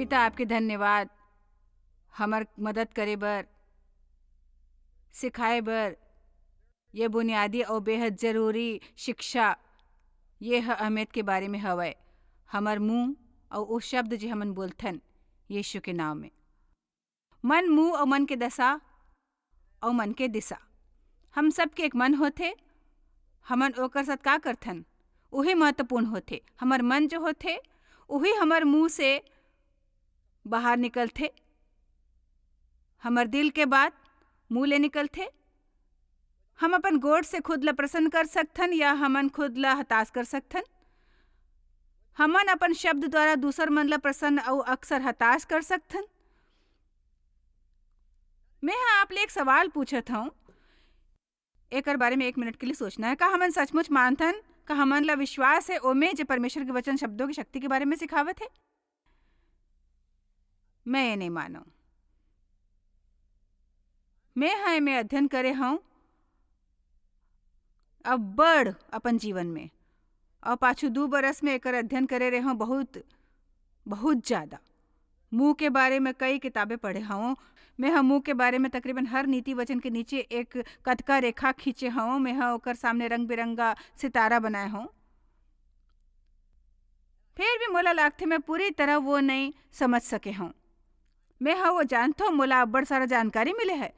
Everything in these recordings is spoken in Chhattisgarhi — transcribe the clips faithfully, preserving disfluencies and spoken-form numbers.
पिता, आपके धन्यवाद हमर मदद करे बर, सिखाए बर, ये बुनियादी अउ बेहद जरूरी शिक्षा, ये ह अहमियत के बारे में हवय। हमर मुंह अउ ओ शब्द जे हमन बोलथन यीशु के नाम में। मन, मुंह अउ मन के दशा अउ मन के दिशा। हम सबके एक मन होथे, हमन ओकर साथ का करथन, उही महत्वपूर्ण होथे। हमर मन जो होथे, उही हमर मुंह से बाहर निकलथे। हमर दिल के बात मुंह ले निकलथे। हम अपन गोठ से खुद ला प्रसन्न कर सकथन या हमन खुद ला हताश कर सकथन। हमन अपन शब्द द्वारा दूसर मन ला प्रसन्न अउ अक्सर हताश कर सकथन। मैं ह आप ले एक सवाल पूछत हूँ, एकर बारे में एक मिनट के लिए सोचना है। का हमन सचमुच मानथन? का हमन ला विश्वास है ओमे, जे परमेश्वर के वचन शब्दों की शक्ति के बारे में सिखावत है? मैं ये नहीं मानव। मैं ह एमे अध्ययन करे हूँ अब्बड़ अपन जीवन में, और पाछू दू बरस में एकर अध्ययन करे रहे हूँ बहुत, बहुत ज़्यादा। मुंह के बारे में कई किताबें पढ़े हूँ। मैं ह मुंह के बारे में तकरीबन हर नीति वचन के नीचे एक कतका रेखा खींचे हूँ। मैं ह ओकर सामने रंग बिरंगा सितारा बनाए हूँ। फिर भी मोला लागथे, मैं पूरी तरह वो नहीं समझ सके हूँ। मैं ह वो जानथो, मोला अब्बड़ सारा जानकारी मिले है।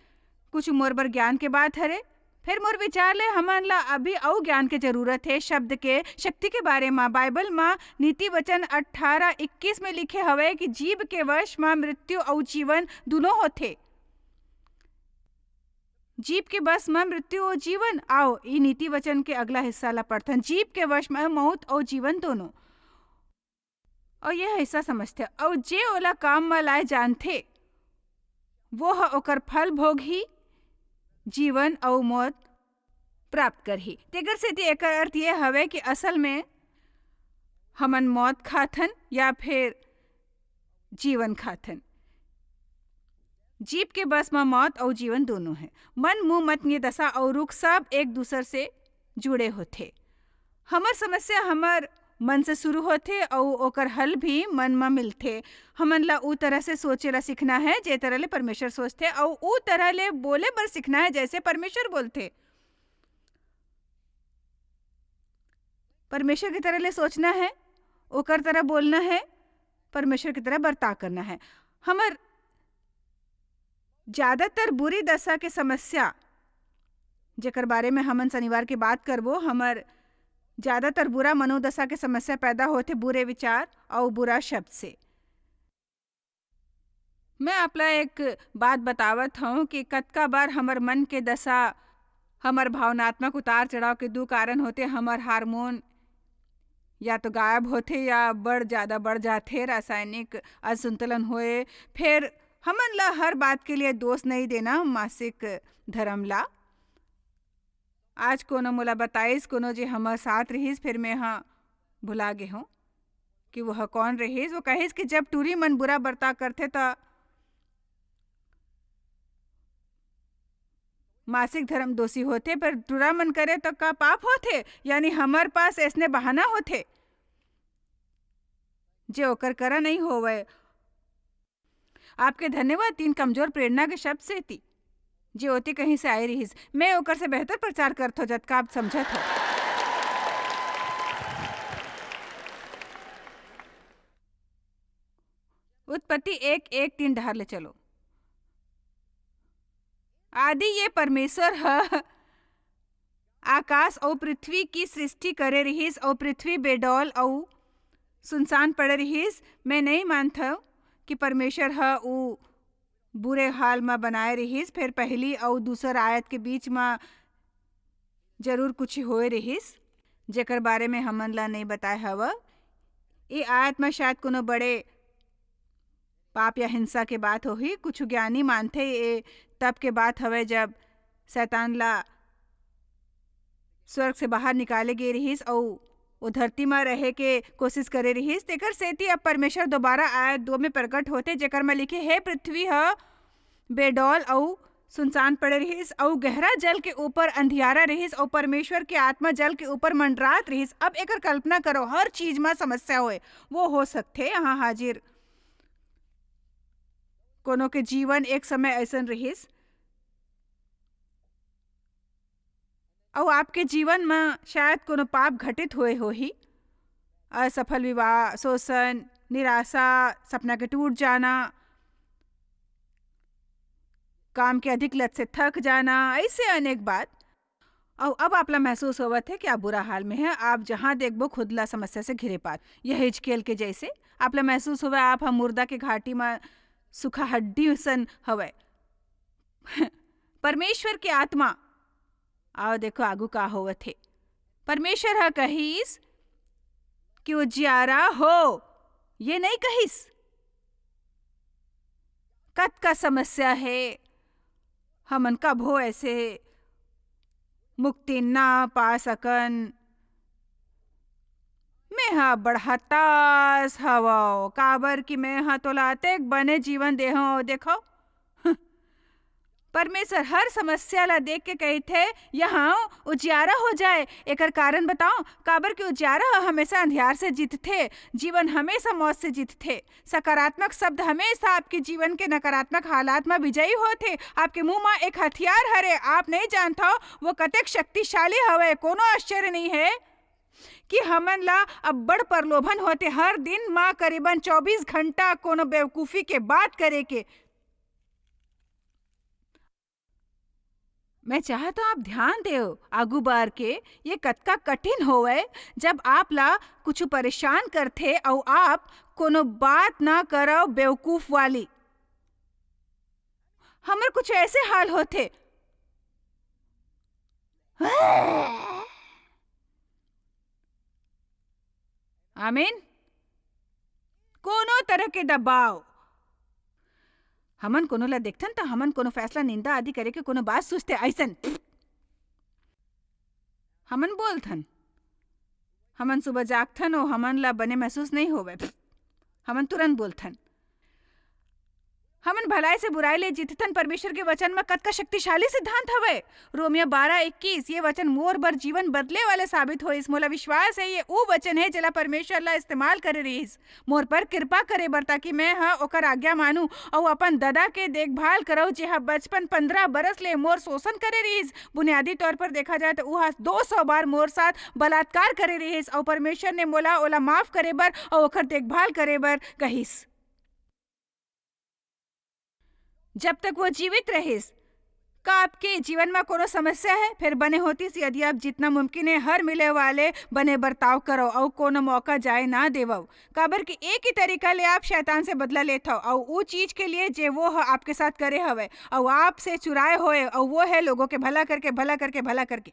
कुछ मोर बर ज्ञान के बात हरे। फिर मोर विचार ले हमन ला अभी अउ ज्ञान के जरूरत है। शब्द के शक्ति के बारे मा बाइबल मा नीति वचन अठारह इक्कीस में लिखे हवे कि जीव के वश मा मृत्यु अउ जीवन दुनों होथे। जीव के बस मा मृत्यु अउ जीवन। आओ, ई नीति वचन के अगला हिस्सा ला पढ़थन। जीव के वश मा मौत अउ जीवन दोनों। अउ ये हिस्सा समझथे, अउ जे ओला काम मा लाए जानथे, वो ह ओकर फल भोगही, जीवन अउ मौत प्राप्त करही। तेकर सेती एकर अर्थ ये हवे कि असल में हमन मौत खाथन या फिर जीवन खाथन। जीव के बस मा मौत अउ जीवन दोनों है। मन, मुंह, मन के दशा अउ रुख सब एक दूसर से जुड़े होथे। हमर समस्या हमर मन से शुरू होथे अउ ओकर हल भी मन म मिलथे। हमन ला ऊ तरह से सोचे ला सीखना है, जे तरह ले परमेश्वर सोचथे, अउ ऊ तरह ले बोले बर सीखना है, जैसे परमेश्वर बोलथे। परमेश्वर की तरह ले सोचना है, ओकर तरह बोलना है, परमेश्वर की तरह बर्ताव करना है। हमर ज्यादातर बुरी दशा के समस्या, जेकर बारे में हमन शनिवार के बात करबो, हमर ज्यादातर बुरा मनोदशा के समस्या पैदा होथे बुरे विचार अउ बुरा शब्द से। मैं आप ला एक बात बतावत हूँ कि कतका बार हमर मन के दशा, हमर भावनात्मक उतार चढ़ाव के दू कारण होथे, हमर हार्मोन या तो गायब होथे या बड़, ज्यादा बढ़ जाथे, रासायनिक असंतुलन होए। फिर हमन ला हर बात के लिए दोष नहीं देना मासिक धर्म ला। आज कोनो मोला बताइस, कोनो जे हमर साथ रहिस, फिर मैं ह भुला गे हूँ कि वह कौन रहिस। वो कहिस कि जब टूरी मन बुरा बर्ताव करथे, त मासिक धर्म दोषी होथे, पर टूरा मन करे, त का पाप होथे? यानी हमर पास ऐसने बहाना होथे, जे ओकर करा नहीं होवय। आपके धन्यवाद, तीन कमजोर प्रेरणा के शब्द सेती, जे ओती कहीं से आए रहिस। मैं ओकर से बेहतर प्रचार करथो, जतका आप समझत हो। उत्पत्ति एक एक तीन डहार ले चलो। आदि ये परमेश्वर ह आकाश अउ पृथ्वी की सृष्टि करे रिहिस, अउ पृथ्वी बेडौल अउ सुनसान पड़े रिहिस। मैं नहीं मानथव कि परमेश्वर ह ऊ बुरे हाल म बनाए रिहिस। फिर पहली अउ दूसर आयत के बीच म जरूर कुछ होए रिहिस, जेकर बारे में हमन ला नहीं बताए हव। ए आयत म शायद कोनो बड़े पाप या हिंसा के बात होही। कुछ ज्ञानी मानथे, ए तब के बात हवय, जब शैतान ला स्वर्ग से बाहर निकाले गे रिहिस अउ ओ धरती म रहे के कोशिश करे रिहिस। तेकर सेती अब परमेश्वर दोबारा आयत दो में प्रकट होथे, जेकर म लिखे, "हे पृथ्वी ह बेडौल अउ सुनसान पड़े रिहिस, अउ गहरा जल के ऊपर अंधियारा रिहिस, अउ परमेश्वर के आत्मा जल के ऊपर मंडरात रिहिस।" अब एकर कल्पना करो, हर चीज म समस्या होए, वो हो सकथे यहाँ हाजिर कोनो के जीवन एक समय अइसन रिहिस, अउ आपके जीवन म शायद कोनो पाप घटित होए होही, असफल विवाह, शोषण, निराशा, सपना के टूट जाना, काम के अधिक लत से थक जाना, अइसे अनेक बात। अउ अब आप ला महसूस होवत हे कि आप बुरा हाल में हैं, आप जहाँ देखबो खुद ला समस्या से घिरे पात। यह हिजकिय्याह के जैसे आप ला महसूस होवे आप ह मुर्दा के घाटी म सूखा हड्डी सन हवय। परमेश्वर के आत्मा, आओ देखो आगू का होवत हे। परमेश्वर ह कहिस कि उजियारा हो, ये नहीं कहिस। कतका समस्या हे, हमन कभो ऐसे मुक्ति ना पा सकन। मैं ह बड़ हताश हवव, काबर कि मैं ह तोला अतेक बने जीवन देहंव, अउ देखव, परमेश्वर हर समस्या ला देख के कहिथे, "यहाँ उजियारा हो जाए।" एकर कारण बताओ, काबर कि उजियारा ह हमेशा अंधियार से जीतथे, जीवन हमेशा मौत से जीतथे। सकारात्मक शब्द हमेशा आपके जीवन के नकारात्मक हालात म विजयी होथे। आपके मुंह म एक हथियार हरे, आप नहीं जानथव वो कतेक शक्तिशाली हवय। कोनो आश्चर्य नहीं है कि हमन ला अब्बड़ प्रलोभन होथे हर दिन म करीबन चौबीस घंटा कोनो बेवकूफी के बात करे के। मैं चाहत हूँ आप ध्यान देव, आगू बार के ये कतका कठिन होवय, जब आप ला कुछ परेशान करथे अउ आप कोनो बात ना करव बेवकूफ वाली। हमर कुछ ऐसे हाल होथे। आमीन। कोनो तरह के दबाव, हमन कोनो ला देखथन त हमन कोनो फैसला, निंदा आदि करे के कोनो बात सोचथे, अइसन। हमन बोलथन, हमन सुबह जागथन, ओ हमन ला बने महसूस नहीं होवे, हमन तुरंत बोलथन। हमन भलाई से बुराई ले जीतथन। परमेश्वर के वचन म कतका शक्तिशाली सिद्धांत हवय। रोमियो बारह इक्कीस, ये वचन मोर बर जीवन बदले वाले साबित होइस। मोला विश्वास है, ये ऊ वचन है, जेला परमेश्वर ला इस्तेमाल करे रहिस मोर पर कृपा करे बर, ताकि मैं ह ओकर आज्ञा मानूं अउ अपन ददा के देखभाल करव, जे ह बचपन पंद्रह बरस ले मोर शोषण करे रहिस। बुनियादी तौर पर देखा जाए, त ऊ ह दो सौ बार मोर साथ बलात्कार करे रहिस, अउ परमेश्वर ने मोला ओला माफ करे बर अउ ओकर देखभाल करे बर कहिस। जब तक वो जीवित रहिस, का आपके जीवन म कोनो समस्या है? फेर बने होतिस, यदि आप जितना मुमकिन है, हर मिले वाले बने बर्ताव करव अउ कोनो मौका जाए ना देवव, काबर कि एक ही तरीका ले आप शैतान से बदला लेथव, अउ ऊ चीज के लिए जे वो ह आपके साथ करे हवय, अउ आपसे चुराए होए, अउ वो है लोगों के भला करके, भला करके, भला करके।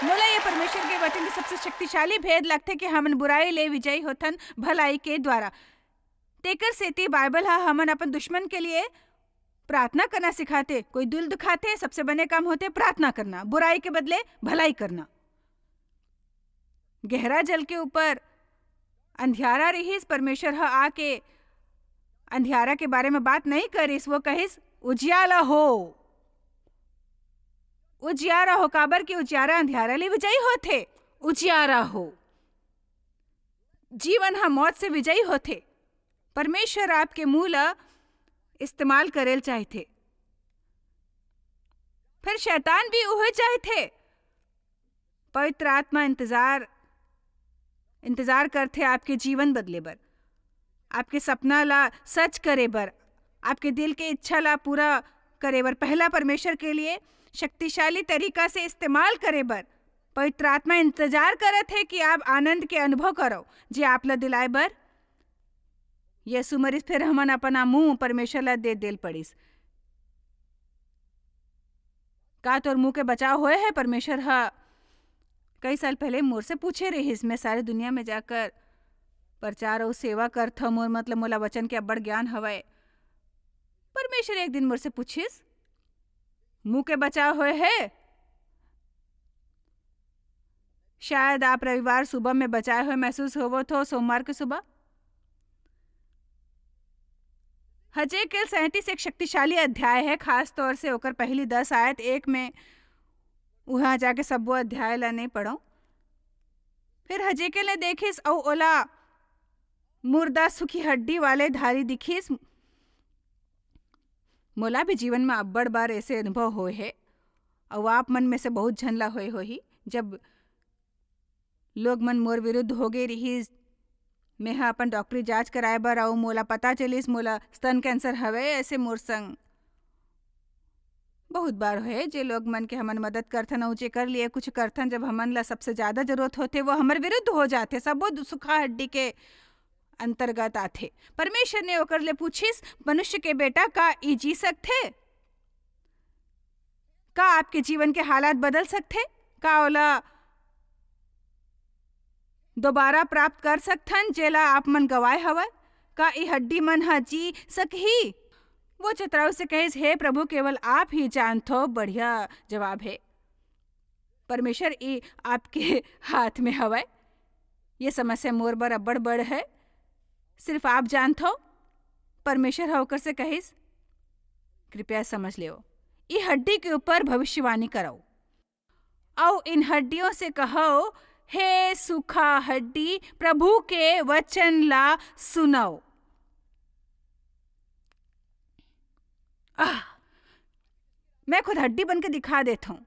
मोला ये परमेश्वर के वचन के सबसे शक्तिशाली भेद लगथे कि हमन बुराई ले विजयी होथन भलाई के द्वारा। तेकर सेती बाइबल ह हमन अपन दुश्मन के लिए प्रार्थना करना सिखाथे। कोई दिल दुखाथे, सबसे बने काम होथे प्रार्थना करना, बुराई के बदले भलाई करना। गहरा जल के ऊपर अंधियारा रिहिस, परमेश्वर ह आके अंधियारा के बारे में बात नहीं करिस, वो कहिस, "उजियाला हो।" उजियारा हो, काबर कि उजियारा अंधियारा ले विजयी होथे। उजियारा हो, जीवन ह मौत से विजयी होथे। परमेश्वर आपके मुंह ला इस्तेमाल करेल चाहथे, फिर शैतान भी उहे चाहथे। पवित्र आत्मा इंतजार, इंतजार करथे आपके जीवन बदले बर, आपके सपना ला सच करे बर, आपके दिल के इच्छा ला पूरा करे बर। पहला परमेश्वर के लिए शक्तिशाली तरीका से इस्तेमाल करे बर पवित्र आत्मा इंतजार करत हे कि आप आनंद के अनुभव करो, जे आप ला दिलाए बर यीशु मरिस। फिर हमन अपना मुंह परमेश्वर ला दे देल पड़िस। का तोर मुंह के बचाव होए है? परमेश्वर ह कई साल पहले मोर से पूछे रहिस, मैं सारे दुनिया में जाकर प्रचार अउ सेवा करथव, मोर मतलब मोला वचन के अब्बड़ ज्ञान हवय। परमेश्वर एक दिन मोर से पूछिस, "मुंह के बचाव होए है?" शायद आप रविवार सुबह में बचाए हुए महसूस होवत हो, सोमवार के सुबह। हजेकेल सैंतीस एक शक्तिशाली अध्याय है, खास तौर से ओकर पहली दस आयत एक में। उहाँ जाके सब्बो अध्याय ला नहीं पढ़ो। फिर हजेकेल ने देखिस अउ ओला मुर्दा सुखी हड्डी वाले धारी दिखिस। मोला भी जीवन में अब्बड़ बार ऐसे अनुभव होए हे, अउ आप मन में से बहुत झन ला होए होही। जब लोग मन मोर विरुद्ध हो गए रिहिस, मेहा अपन डॉक्टरी जांच कराए बर, अउ मोला पता चलिस मोला स्तन कैंसर हवे, ऐसे मोर संग बहुत बार होए। जे लोग मन के हमन मदद करथन अउ जेकर लिए कुछ करथन, जब हमन ला सबसे ज्यादा जरूरत होथे, वो हमर विरुद्ध हो जाथे। सबो दु-, सुखा हड्डी के अंतर्गत आथे। परमेश्वर ने ओकर ले पूछिस, "मनुष्य के बेटा, का ई जी सकथे? का आपके जीवन के हालात बदल सकथे? का ओला दोबारा प्राप्त कर सकथन, जेला आप मन गवाए हवय? का ई हड्डी मन ह जी सकही?" वो चतराऊ से कहिस, "हे प्रभु, केवल आप ही जानथो।" बढ़िया जवाब हे। परमेश्वर, ई आपके हाथ में हवय। ये समस्या मोर बर अब्बड़ बड़ है, सिर्फ आप जानथो। परमेश्वर ह ओकर से कहिस, "कृपया समझ लेव, ई हड्डी के ऊपर भविष्यवाणी करव, अउ इन हड्डियों से कहव, हे सूखा हड्डी, प्रभु के वचन ला सुनव।" आह, मैं खुद हड्डी बन के दिखा देत हूँ।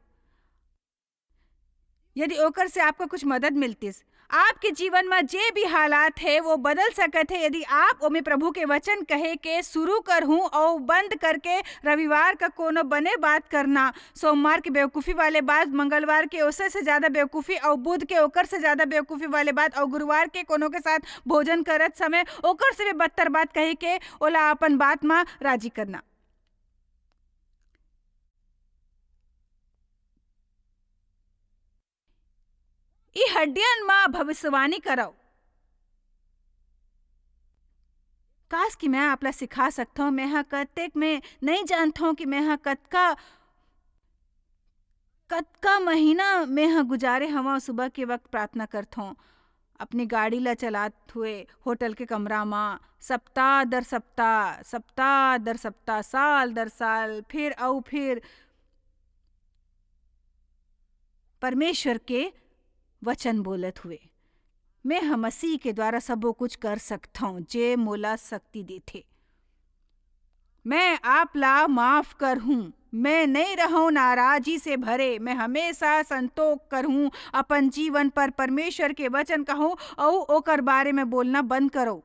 यदि ओकर से आपको कुछ मदद मिलतिस, आपके जीवन में जे भी हालात है, वो बदल सकत है, यदि आप ओमे प्रभु के वचन कहे के शुरू करहूं और बंद करके रविवार का कोनो बने बात करना, सोमवार के बेवकूफ़ी वाले बात, मंगलवार के ओसे से ज़्यादा बेवकूफ़ी और बुध के ओकर से ज़्यादा बेवकूफ़ी वाले बात और गुरुवार के कोनो के साथ भोजन करत समय ओकर से भी बदतर बात कहे के ओला अपन बात में राजी करना। ई हड्डियन म भविष्यवाणी करव। काश कि मैं आप ला सिखा सकथव। मैं ह कतेक में नइ जानथव कि मैं ह कतका, कतका महीना मैं ह गुजारे हवं। सुबह के वक्त प्रार्थना करथव, अपनी गाड़ी ला चलात हुए होटल के कमरा म, सप्ताह दर सप्ताह, सप्ताह दर सप्ताह, साल दर साल, फिर अउ फिर परमेश्वर के वचन बोलत हुए, "मैं ह मसीह के द्वारा सबो कुछ कर सकथंव, जे मोला शक्ति देथे।" मैं आप ला माफ करहूं। मैं नइ रहूं नाराजी से भरे, मैं हमेशा संतोख करहूं। अपन जीवन पर परमेश्वर के वचन कहूं अउ ओकर बारे में बोलना बंद करो।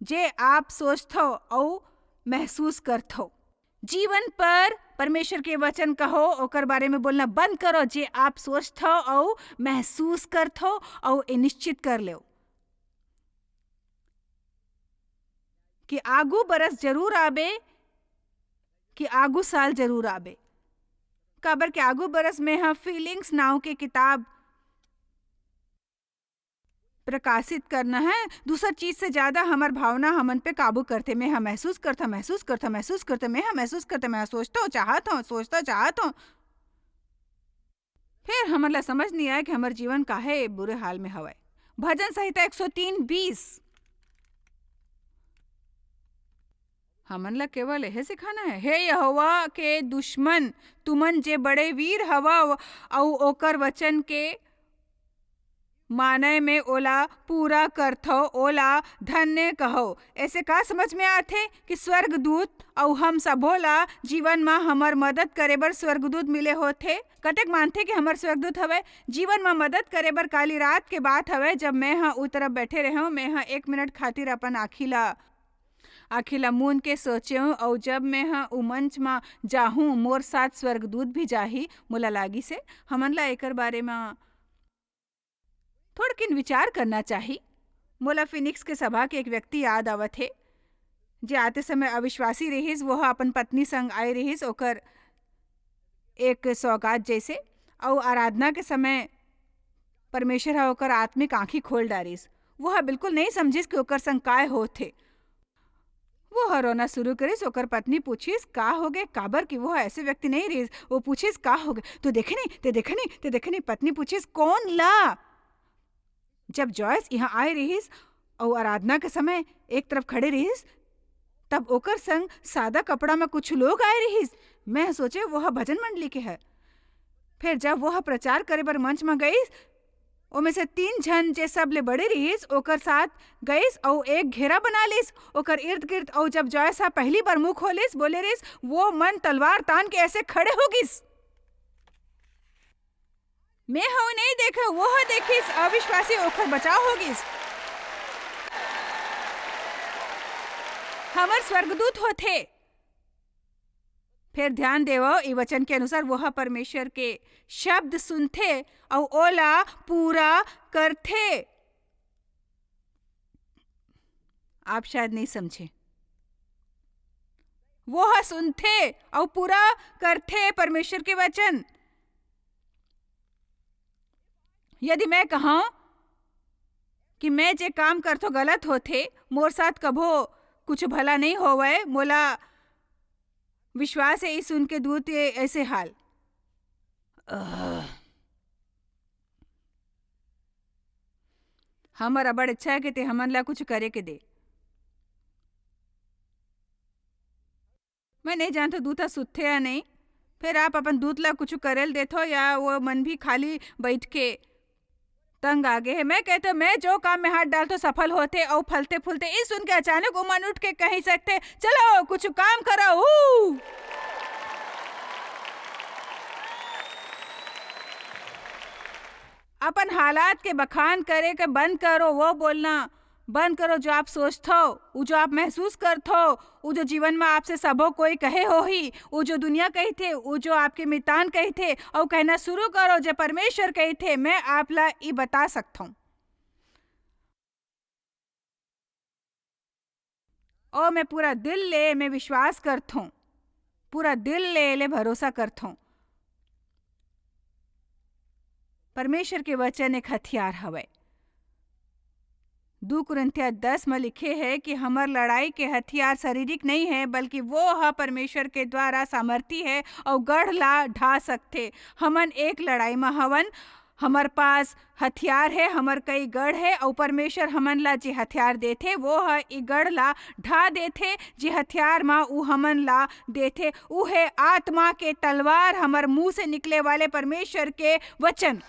जे आप सोचथव अउ महसूस करथव। जीवन पर परमेश्वर के वचन कहो, ओकर बारे में बोलना बंद करो। जे आप सोचथव अउ महसूस करथव अउ ए निश्चित कर लेव कि आगू बरस जरूर आबे, कि आगू साल जरूर आबे। काबर के आगू बरस में ह फीलिंग्स नाव के किताब प्रकाशित करना है। दूसर चीज से ज्यादा हमर भावना हमन पे काबू करथे। मैं ह महसूस करथा, महसूस करथा, महसूस करथा, मैं ह महसूस करथा, मैं ह सोचथव, चाहत हव, सोचथव, चाहत हव। फिर हमन ला समझ नइ आए कि हमर जीवन काहे ए बुरे हाल में हवय। भजन संहिता एक सौ तीन बीस। हमन ला केवल यह सिखाना है, "हे यहोवा के दुश्मन, तुमन जे बड़े वीर हवव, अउ ओकर वचन के मानय में ओला पूरा करथव, ओला धन्य कहव।" ऐसे का समझ में आथे कि स्वर्गदूत अउ हम सबो ला जीवन म हमर मदद करे बर स्वर्गदूत मिले होथे? कतेक मानथे कि हमर स्वर्गदूत हवय? जीवन म मदद करे बर काली रात के बात हवय, जब मैं ह उ तरफ बैठे रहेंव, मैं ह एक मिनट खातिर अपन आँखी ला, आँखी ला मूंद के सोचेंव, अउ जब मैं ह उ मंच म जाहूं, मोर साथ स्वर्गदूत भी जाही। मोला लागिस हे, हमन ला एकर बारे म थोड़किन विचार करना चाही। मोला फिनिक्स के सभा के एक व्यक्ति याद आवत हे, जे आते समय अविश्वासी रिहिस, वो ह अपन पत्नी संग आए रिहिस, ओकर एक सौगात जैसे, अउ आराधना के समय परमेश्वर ह ओकर आत्मिक आँखी खोल डारिस। वो ह बिल्कुल नइ समझिस कि ओकर संग काय होत हे। वो ह रोना शुरू करिस। ओकर पत्नी पूछिस, "का होगे?" काबर कि वो ह ऐसे व्यक्ति नइ रिहिस। वो पूछिस, "का होगे? तू देखे नहीं, ते देखे नहीं, ते देखे नहीं?" पत्नी पूछिस, "कौन ला?" जब जॉयस इहाँ आए रिहिस अउ आराधना के समय एक तरफ खड़े रिहिस, तब ओकर संग सादा कपड़ा म कुछ लोग आए रिहिस। मैं सोचे, वो ह भजन मंडली के है। फिर जब वो ह प्रचार करे बर मंच म गईस, ओमे से तीन झन, जे सबले बड़े रिहिस, ओकर साथ गइस अउ एक घेरा बना लिस ओकर इर्द गिर्द। अउ जब जॉयस ह पहली बार मुंह खोलिस, बोले रिहिस, वो मन तलवार तान के ऐसे खड़े हो गिस। मैं हव नहीं देखे, वो ह देखिस, अविश्वासी ओकर बचाव हो गिस। हमर स्वर्गदूत होथे। फिर ध्यान देवव, ई वचन के अनुसार वो ह परमेश्वर के शब्द सुनथे अउ ओला पूरा करथे। आप शायद नहीं समझे। वो ह सुनथे अउ पूरा करथे परमेश्वर के वचन। यदि मैं कहूं कि मैं जे काम करथो गलत होथे, मोर साथ कभो कुछ भला नहीं होवय, मोला विश्वास है, ई सुन के दूत ये ऐसे हाल। आह। हमर अबड़ इच्छा है कि ते हमन ला कुछ करे के दे। मैं नहीं जानतो दूत ह सुतथे या नहीं, फिर आप अपन दूत ला कुछ करे ल देथो या वो मन भी खाली बैठ के तंग आ गे हे। मैं कहतो, मैं जो काम में हाथ डालतो सफल होथे अउ फलथे फूलथे। ई सुन के अचानक वो मन उठ के कहि सकथे, "चलो कुछ काम करो।" हू! अपन हालात के बखान करे के बंद करो, वो बोलना बंद करो जो आप सोचथो, उ जो आप महसूस करथो, उ जो जीवन में आपसे सबो कोई कहे होही, उ जो दुनिया कहिथे, उ जो आपके मितान कहिथे, अउ कहना शुरू करो जे परमेश्वर कहिथे, मैं आप ला ई बता सकथों। अउ मैं पूरा दिल ले मैं विश्वास करथों, पूरा दिल ले, ले भरोसा करथों। परमेश्वर के वचन एक हथियार हवय। दू कुरिन्थिया दस म लिखे हे कि हमर लड़ाई के हथियार शारीरिक नइं हे, बल्कि वो ह परमेश्वर के द्वारा सामर्थी हे अउ गढ़ ला ढा सकथे। हमन एक लड़ाई म हवन, हमर पास हथियार हे, हमर कई गढ़ हे, अउ परमेश्वर हमन ला जे हथियार देथे, वो ह ए गढ़ ला ढा देथे, जे हथियार म ऊ हमन ला देथे, ऊ हे आत्मा के तलवार, हमर मुंह से निकले वाले परमेश्वर के वचन।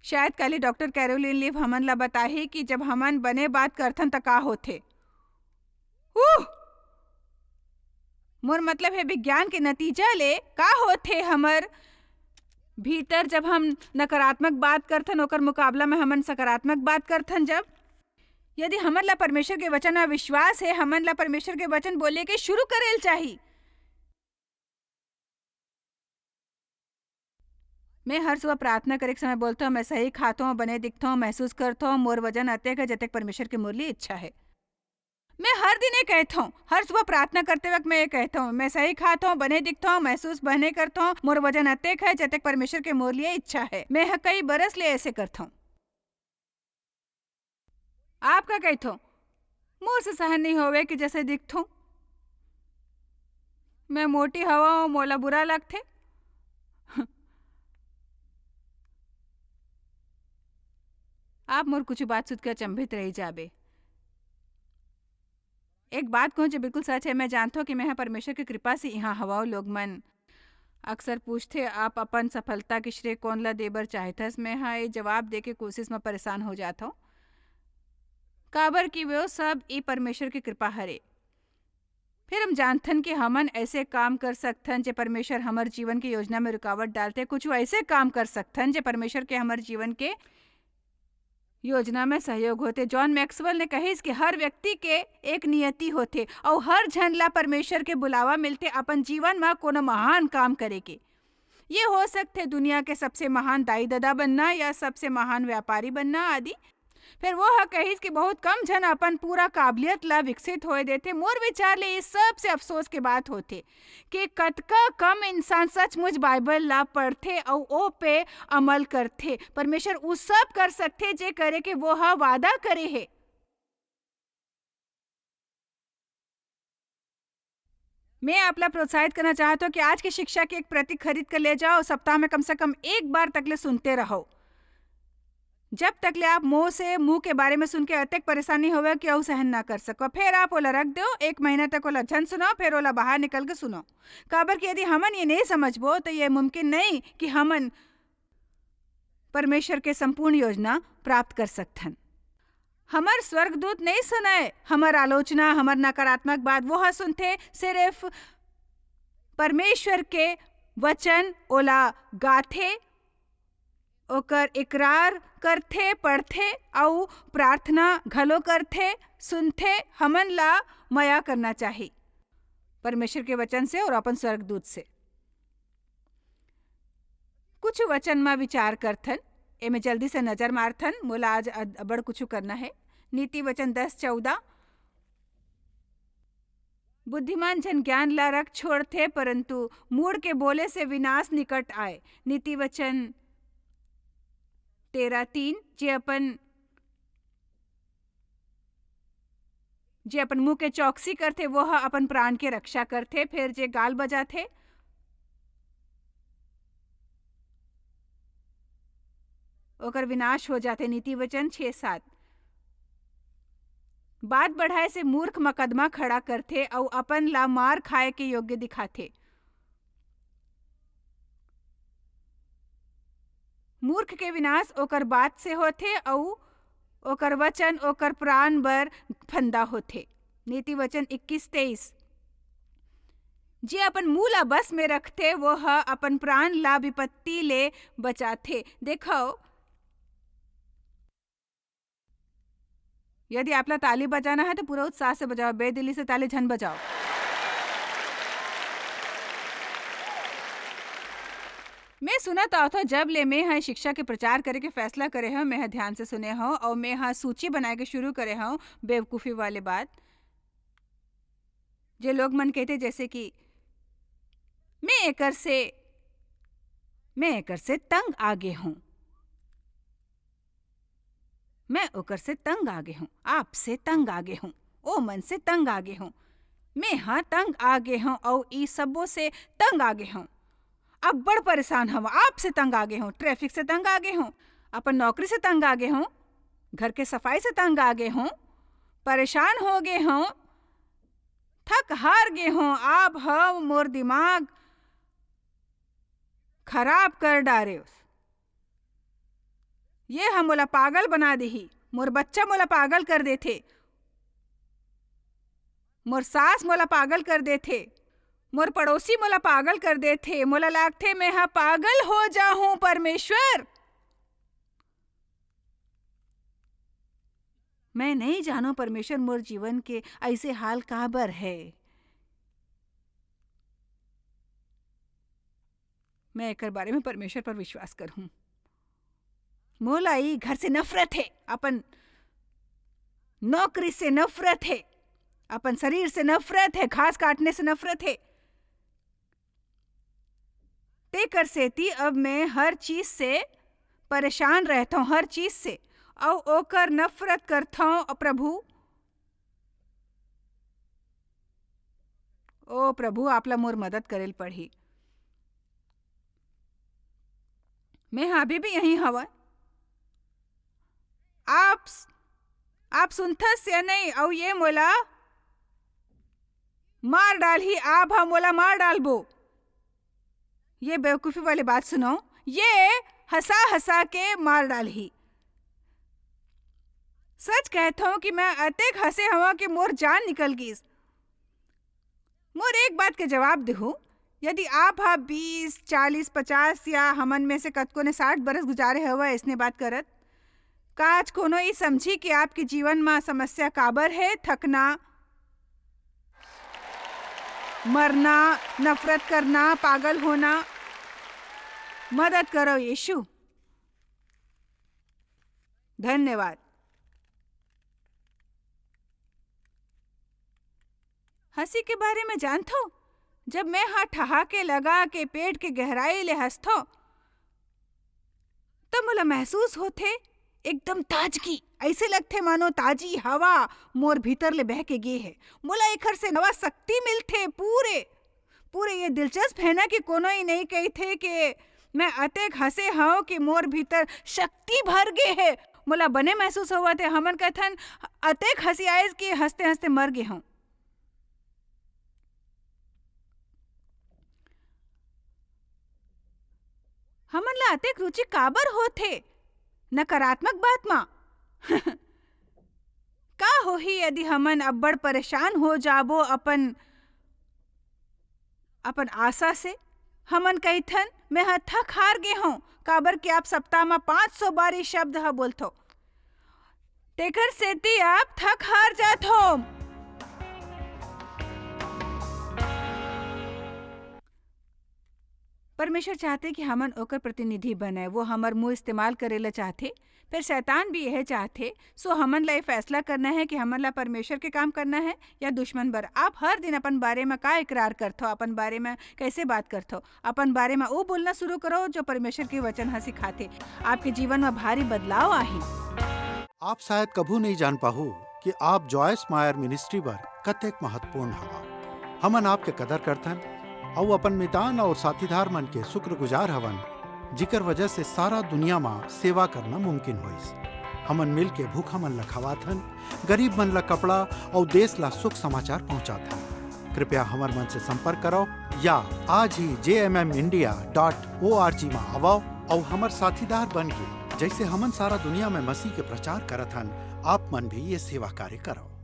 शायद काली डॉक्टर कैरोलिन लीव हमन ला बताही कि जब हमन बने बात करथन, त का होथे। उह! मोर मतलब हे, विज्ञान के नतीजा ले का होथे हमर भीतर, जब हम नकारात्मक बात करथन, ओकर मुकाबला में हमन सकारात्मक बात करथन। जब, यदि हमन ला परमेश्वर के वचन में विश्वास हे, हमन ला परमेश्वर के वचन बोले के शुरू करे ल चाही। मैं हर सुबह प्रार्थना करे के समय बोलथों, "मैं सही खाथों, बने दिखथों, महसूस करथों, मोर वजन अतेक हे, जतेक परमेश्वर के मोर लिए इच्छा हे।" मैं हर दिन ये कहथों, हर सुबह प्रार्थना करते वक्त मैं ये कहथों, "मैं सही खाथों, बने दिखथों, महसूस बने करथों, मोर वजन अतेक हे, जतेक परमेश्वर के मोर लिए इच्छा हे।" मैं ह कई बरस ले ऐसे करथों। आप का कहिथो? मोर से सहन नइ होवे कि जैसे दिखथों। मैं मोटी हवं, मोला बुरा लगथे। आप मोर कुछ बात सुन के अचंभित रह जाबे। एक बात कहूं जो बिल्कुल सच हे, मैं जानथों कि मैं ह परमेश्वर के कृपा से इहां हवं। लोग मन अक्सर पूछथे, "आप अपन सफलता के श्रेय कोन ला दे बर चाहथस?" मैं ह ये जवाब दे के कोशिश म परेशान हो जाथों, काबर कि वो सब ई परमेश्वर के कृपा हरे। फिर हम जानथन कि हमन ऐसे काम कर सकथन, जे परमेश्वर हमर जीवन के योजना में रुकावट डालथे। कुछ ऐसे काम कर सकथन, जे परमेश्वर के हमर जीवन के योजना में सहयोग होथे। जॉन मैक्सवेल ने कहिस कि हर व्यक्ति के एक नियति होथे, अउ हर झन ला परमेश्वर के बुलावा मिलथे अपन जीवन म कोनो महान काम करे के। ये हो सकथे दुनिया के सबसे महान दाई-ददा बनना या सबसे महान व्यापारी बनना आदि। फिर वो ह कहिस कि बहुत कम झन अपन पूरा काबिलियत ला विकसित होए देथे। मोर विचार ले ये सबसे अफसोस के बात होथे कि कतका कम इंसान सचमुच बाइबल ला पढ़थे अउ ओ पे अमल करथे। परमेश्वर उ सब कर सकथे जे करे के वो ह वादा करे हे। मैं आप ला प्रोत्साहित करना चाहत हूँ कि आज की शिक्षा की एक प्रति खरीद कर ले जाओ, सप्ताह में कम से कम एक बार तक ले सुनते रहो। जब तक ले आप मुंह से, मुंह के बारे में सुन के अतेक परेशान नहीं होवे कि अउ सहन ना कर सको, फिर आप ओला रख दो, एक महीना तक ओला झन सुनो, फिर ओला बाहर निकल के सुनो। काबर कि यदि हमन ये नहीं समझबो, तो ये मुमकिन नहीं कि हमन परमेश्वर के संपूर्ण योजना प्राप्त कर सकथन। हमर स्वर्गदूत नहीं सुनय हमर आलोचना, हमर नकारात्मक बात, वो ह सुनथे सिर्फ परमेश्वर के वचन, ओला गाथे, ओकर इकरार करथे, पढ़थे अउ प्रार्थना घलो करथे, सुनथे। हमन ला मया करना चाही परमेश्वर के वचन से और अपन स्वर्गदूत से। कुछ वचन म विचार करथन, एमे जल्दी से नजर मारथन, मोला आज अ-, अब्बड़ कुछु करना हे। नीति वचन दस चौदह, बुद्धिमान जन ज्ञान ला रख छोड़थे, परंतु मूढ़ के बोले से विनाश निकट आए। नीति वचन तेरह तीन, जे अपन, जे अपन मुंह के चौकसी करथे, वो ह अपन प्राण के रक्षा करथे, फेर जे गाल बजाथे, ओकर विनाश हो जाथे। नीति वचन छह सात, बात बढ़ाए से मूर्ख मुकदमा खड़ा करथे अउ अपन ला मार खाए के योग्य दिखाथे। मूर्ख के विनाश ओकर बात से होथे अउ ओकर वचन ओकर प्राण बर फंदा होथे। नीति वचन इक्कीस तेईस, जे अपन मुंह ला बस में रखथे, वो ह अपन प्राण ला विपत्ति ले बचाथे। देखो, यदि आप ला ताली बजाना है, तो पूरा उत्साह से बजाओ, बेदिली से ताली झन बजाओ। मैं सुनत आवत हूँ, जब ले मैं ह शिक्षा के प्रचार करे के फैसला करे हूँ, मैं ह ध्यान से सुने हूँ और मैं ह सूची बनाए के शुरू करे हूँ बेवकूफ़ी वाले बात। जे लोग मन कहते, जैसे कि, "मैं एकर से, मैं एकर से तंग आ गे हूँ।" मैं ओकर से तंग आ गे हूँ, आपसे तंग आ गे हूँ, ओ मन से तंग आ गे हूँ, मैं हा तंग आ गे हूँ, अउ ई सबो से तंग आ गे हूँ। अब्बड़ परेशान हूँ, आपसे तंग आ गे हूँ, ट्रैफिक से तंग आ गे हूँ, अपन नौकरी से तंग आ गे हूँ, घर के सफाई से तंग आ गे हूँ, परेशान हो गे हूँ, थक हार गे हूँ। आप ह मोर दिमाग खराब कर डारे। ये ह मोला पागल बना देही। मोर बच्चा मोला पागल कर देथे, मोर सास मोला पागल कर देथे, मोर पड़ोसी मोला पागल कर देथे। मोला लागथे, मैं ह पागल हो जाहूं, परमेश्वर। मैं नहीं जानों, परमेश्वर, मोर जीवन के ऐसे हाल काबर है। मैं एकर बारे में परमेश्वर पर विश्वास करहूं। मोला ई घर से नफरत है, अपन नौकरी से नफरत है, अपन शरीर से नफरत है, घास काटने से नफरत है। तेकर सेती अब मैं हर चीज से परेशान रहता हूँ, हर चीज से, अउ ओकर नफरत करता हूँ, प्रभु। ओ प्रभु, आप ला मोर मदद करेल पड़ही। मैं हा अभी भी यहीं हवं। आप, आप सुनथस या नहीं? अउ ये मोला मार डालही, आप हा मोला मार डालबो। ये बेवकूफी वाली बात सुनो, ये हंसा हंसा के मार डालही। सच कहत हूँ कि मैं अतेक हंसे हवा कि मोर जान निकल गईस। मोर एक बात के जवाब देहू, यदि आप हा बीस, चालीस, पचास या हमन में से कतको ने साठ बरस गुजारे हवा ऐसने बात करत, का आज कोनो ई समझी कि आपके जीवन मा समस्या काबर है? थकना, मरना, नफरत करना, पागल होना। मदद करो यीशु। धन्यवाद। हंसी के बारे में जानथो, जब मैं हा ठहाके लगा के पेट के गहराई ले हंसथो, तब मोला महसूस होथे एकदम ताजगी। ऐसे लगथे मानो ताजी हवा मोर भीतर ले बह के गे हे। मोला एखर से नवा शक्ति मिलथे। पूरे, पूरे ये दिलचस्प है ना कि कोनो ही नहीं कहिथे के मैं अतेक हंसे हंव कि मोर भीतर शक्ति भर गे हे। मोला बने महसूस होवत हे। हमन कथन, अतेक हंसी आइस कि हंसते हंसते मर गे हंव। हमन ला अतेक रुचि काबर होथे नकारात्मक बात मा? का होही यदि हमन अब्बड़ परेशान हो जाबो अपन, अपन आशा से? हमन कहिथन, "मैं ह थक हार गे हंव," काबर कि आप सप्ताह मा पाँच सौ बार ये शब्द ह बोलथो। तेकर सेती आप थक हार जात हो। परमेश्वर चाहथे कि हमन ओकर प्रतिनिधि बनय। वो हमर मुंह इस्तेमाल करे ला चाहथे। फिर शैतान भी यह चाहथे। सो हमन ला ये फैसला करना है कि हमन ला परमेश्वर के काम करना है या दुश्मन बर। आप हर दिन अपन बारे में का इकरार करथो, अपन बारे में कैसे बात करथो? अपन बारे में वो बोलना शुरू करो जो परमेश्वर के वचन ह सिखाथे। आपके जीवन में भारी बदलाव आही। आप शायद कभू नहीं जान पाहू कि आप जॉयस मायर मिनिस्ट्री बर कतेक महत्वपूर्ण हवा। हमन आपके कदर करथन अउ अपन मितान अउ साथीदार मन के शुक्रगुजार हवन, जिकर वजह से सारा दुनिया मा सेवा करना मुमकिन होइस। हमन मिल के भूखा मन ला खवाथन, गरीब मन ला कपड़ा अउ देश ला सुख समाचार पहुंचाथन। कृपया हमर मन से संपर्क करो या आज ही जे M M India dot O R G मा आवो अउ हमर साथीदार बन के, जैसे हमन सारा दुनिया में मसीह के प्रचार करत हन, आप मन भी ये सेवा कार्य करो।